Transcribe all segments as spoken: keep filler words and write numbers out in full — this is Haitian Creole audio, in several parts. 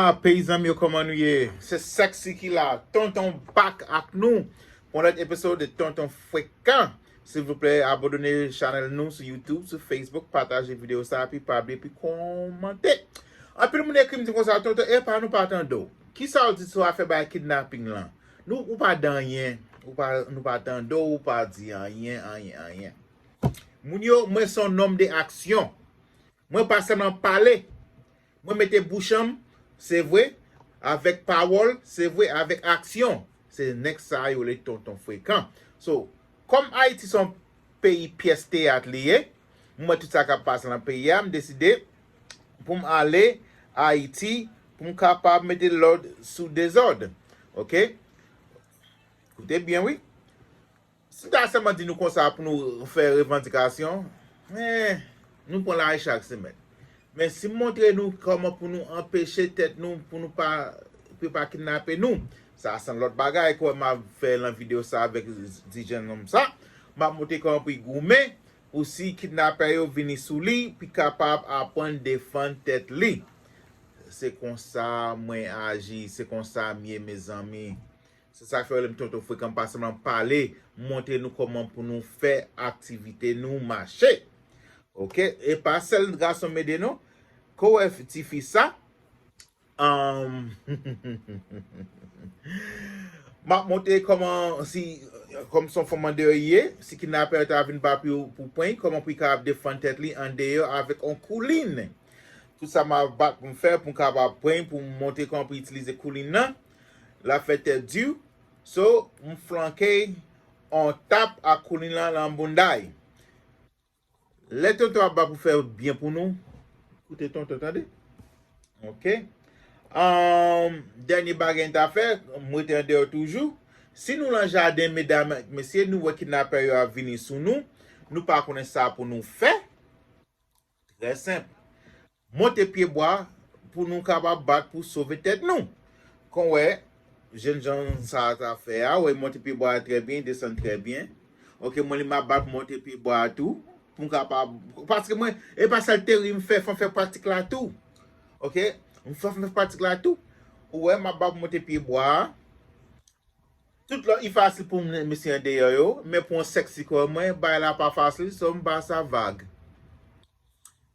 Ah, peyizan m yo, kòman nou ye? Se Sexy ki la. Tonton back ak nou pou yon lòt episode de Tonton Frekan. Silvouplè, abòne chanèl nou sou YouTube, sou Facebook, pataje videyo sa, epi pa bliye, epi kòmante. Anpil moun ekri m di konsa, "Tonton, epa nou pa tande w. Kisa w di sou afè bay kidnaping lan? Nou, ou pa di anyen, ou pa, nou pa tande w, ou pa di anyen, anyen, anyen." Moun yo, mwen se yon nonm de aksyon. Mwen pa sèlman pale. Mwen mete bouch an m, se vre, avèk pawòl, se vre, avèk aksyon. Se nèg sa yo rele Tonton Frekan. So, kòm Ayiti se yon peyi pyès teyat li ye, mwen tout sa k ap pase nan peyi a, m deside pou m ale Ayiti, pou m kapab mete lòd sou dezòd. Oke? Koute byen, wi. Si m ta sèlman di nou konsa pou nou fè revandikasyon, eh, nou pran lari chak semèn. Men si m montre nou kòman pou nou anpeche tèt nou, pou nou pa, pou yo pa kidnape nou, sa se yon lòt bagay. Kòm m ap fè nan videyo sa avèk di jennonm sa, m ap montre kòman pou y goumen, pou si kidnapè yo vini sou li, pou y kapab aprann defann tèt li. Se konsa mwen aji, se konsa m ye, mezanmi. Se sa k fè yo rele m Tonton Frekan, m pa sèlman pale, m montre nou kòman pou nou fè aktivite nou mache. Oke? E pa sèl gason m ede non. Ko wè tifi sa, um, m ap montre kòman, si, kòm se yon fanm andeyò ye, si kidnapè yo ta vin pa pou, pou pran, kòman pou y kapab defann tèt li andeyò avèk yon koulin. Tout sa m ap bat pou m fè, pou m kapab pran, pou m montre kòman pou itilize koulin nan. L ap fè tèt di w. So, m flanke on tap ak koulin lan nan bounda y. Lè tonton ap bat pou fè byen pou nou, koute tonton, tande. Oke. Um, dènye bagay n ta fè, m rete andeyò toujou. Si nou lan jaden, medam ak mesye, nou wè kidnapè yo ap vini sou nou, nou pa konnen sa pou nou fè. Trè senp. Monte pye bwa pou nou kapab bat pou sove tèt nou. Kon wè, jennjan sa ta fè a, wè monte pye bwa a trè byen, desann trè byen. Oke, mwen li m ap bat pou monte pye bwa a tou, pou m kapab, paske mwen, e pa sèl teyori m fè, fò m fè pratik la tou. Oke, m fò m fè pratik la tou. Ou wè, m ap bat pou monte pye bwa a. Tout lòt, li fasil pou m, mesye andeyò yo, men pou yon sexy kò mwen, bagay la pa fasil, so m ba sa vag.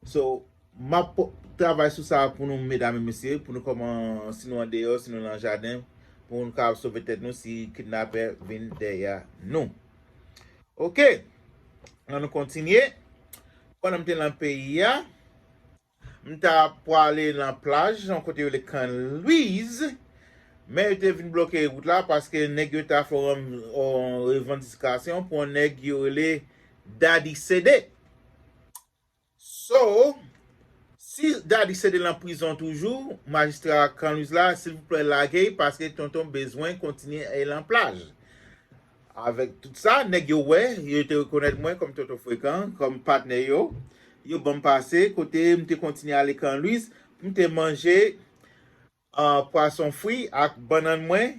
So, m ap po-, travay sou sa pou nou, medam e mesye, pou nou kòman, si nou andeyò, si nou nan jaden, pou nou ka sove tèt nou si kidnapè vin dèyè nou. Oke, ann nou kontinye. Pandan m te nan peyi a, m ta pwale nan plaj, yon kote yo rele Can Louise, men yo te vin bloke wout la paske nèg yo ta fè yon, yon revandikasyon pou yon nèg yo rele Daddy Cédé. So, si Daddy Cédé lan prizon toujou, majistra Can Louise la, silvouplè lage l paske tonton bezwen kontinye al nan plaj. Avèk tout sa, nèg yo wè, yo te rekonèt mwen kòm Tonton Frekan, kòm patnè yo. Yo ban m pase, kote m te kontinye ale Can Louise, pou m te manje, ah, pwason fri ak bannann mwen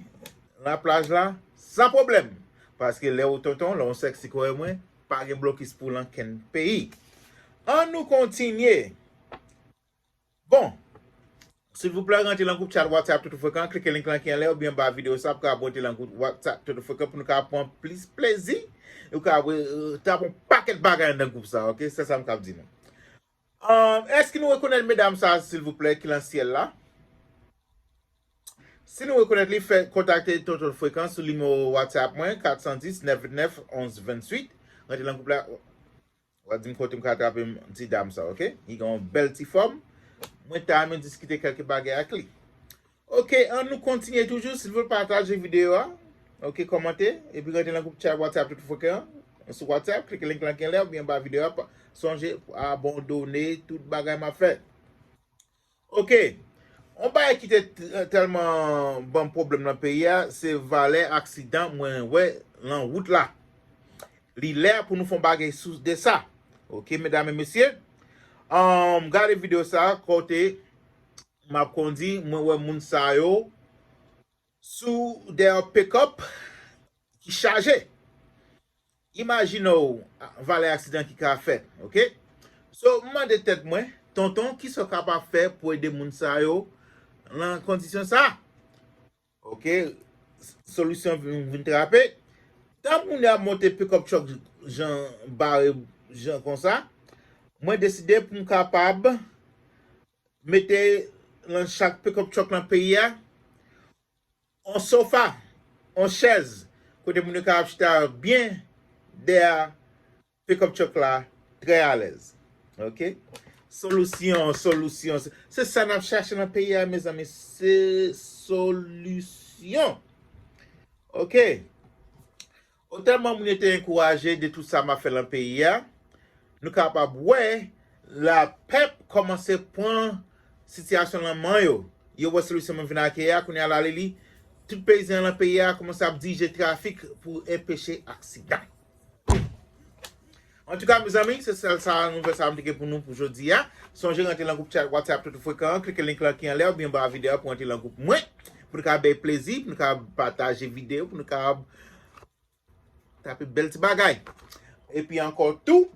nan plaj la, san pwoblèm. Paske lè w tonton, lè w sexy kò mwen, pa gen blokis pou w lan kenn peyi. Ann nou kontinye. Bon, silvouplè, rantre nan gwoup chat WhatsApp Tonton Frekan, klike link lan ki anlè oubyen anba videyo sa pou ka rantre nan gwoup WhatsApp Tonton Frekan pou nou ka pran plis plezi. E ou ka, euh, trap yon pakèt bagay anndan gwoup sa, oke? Se sa m ka di nou. Um, èske nou rekonèt medam sa, silvouplè, ki lan syèl la? Si nou rekonèt li, fè kontakte Tonton Frekan sou nimewo WhatsApp mwen, kat san dis, nèf vennèf, onz vennwit. Rantre nan gwoup la. W a di m kote m ka trape m, ti dam sa, oke? Li gen yon bèl ti fòm. Mwen ta renmen diskite kèlke bagay ak li. Oke, ann nou kontinye toujou. Silvouplè, pataje videyo a. Oke, kòmante. Epi rantre nan gwoup chat WhatsApp Tonton Frekan. Sou WhatsApp, klike link lan ki anlè oubyen anba videyo a. Pa, sonje, abòne tout bagay m ap fè. Oke. Yon bagay ki te t-, tèlman ban m pwoblèm nan peyi a, se valè aksidan mwen wè lan wout la. Li lè pou nou fè yon bagay sou de sa. Oke, medam e mesye. Ann, gade videyo sa a, kote m ap kondi, mwen wè moun sa yo sou dèyè pick-up ki chaje. Imajine w valè aksidan ki ka fèt, oke? So, m mande tèt mwen, tonton, kisa w kapab fè pou ede moun sa yo, nan kondisyon sa. Ok, solisyon vin, vin trape. Tan moun yo ap monte pick up truck jan bare jan konsa, mwen deside pou m kapab mete nan chak pick up truck nan peyi a on sofa, on chèz, kote moun yo kapab chita byen dèyè pick up truck la trè alèz. Ok? Solisyon, solisyon. Se, se sa n ap chache nan peyi a, mezanmi. Se solisyon. Ok? Otèlman moun yo te ankouraje de tout sa m ap fè nan peyi a, nou kapab wè lapèp kòmanse pran sitiyasyon nan men yo. Yo wè solisyon mwen vin ake a, kounye a la li, tout peyizan nan peyi a kòmanse ap dirije trafik pou enpeche aksidan. Antouka, mezanmi, se sèl sa, nouvèl sa m te gen pou nou pou jodi a. Sonje rantre nan gwoup chat WhatsApp Toto Frekan, klike link lan ki anlè oubyen anba videyo a pou rantre nan gwoup mwen, pou nou ka bay plezi, pou nou ka pataje videyo, pou nou ka tape bèl ti bagay. Epi ankò tou,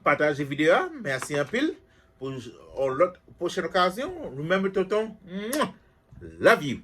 pataje videyo a. Mèsi anpil. Pou yon lòt pwochèn okazyon, remember Tonton, mwah, love you.